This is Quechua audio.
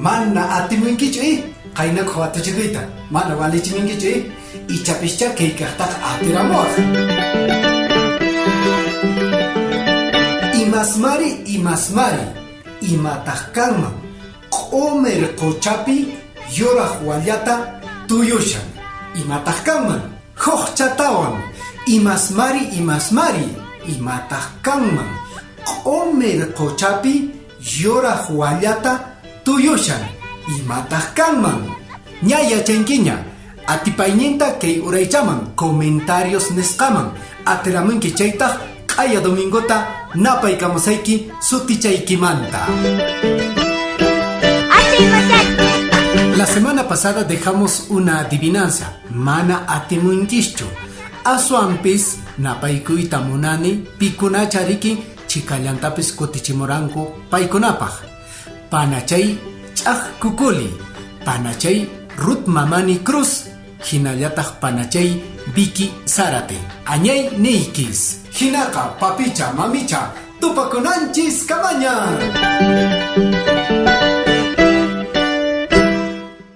Mana atimunkichu i qaynakuq watuchikuyta. Mana walichimunkichu i ichapischa kay kaqtaqa atiramuwaq. Imasmari imasmari imataq kanman q'umir quchapi yuraq wallata tuyushan. Imataq kanman? Huqchatawan imasmari imasmari imataq kanman q'umir quchapi yuraq wallata tuyushan. Imataq kanman? Ña yachankiña atipayninta kay uraychaman comentarios nisqaman atiramunki chaytaq q'aya domingota napaykamusayki sutichaykimanta. La semana pasada dejamos una adivinanza, mana atimunkischu. Aswanpis napaykuyta munani pikunacha riki chikallantapis kutichimuranku paykunapaq. Panachay ch'aq kukuli, panachay Ruth Mamani Cruz, hinallataq panachay Vicky Zárate. Añay niykis. Hinaqa papicha mamicha tupakunanchis kamaña.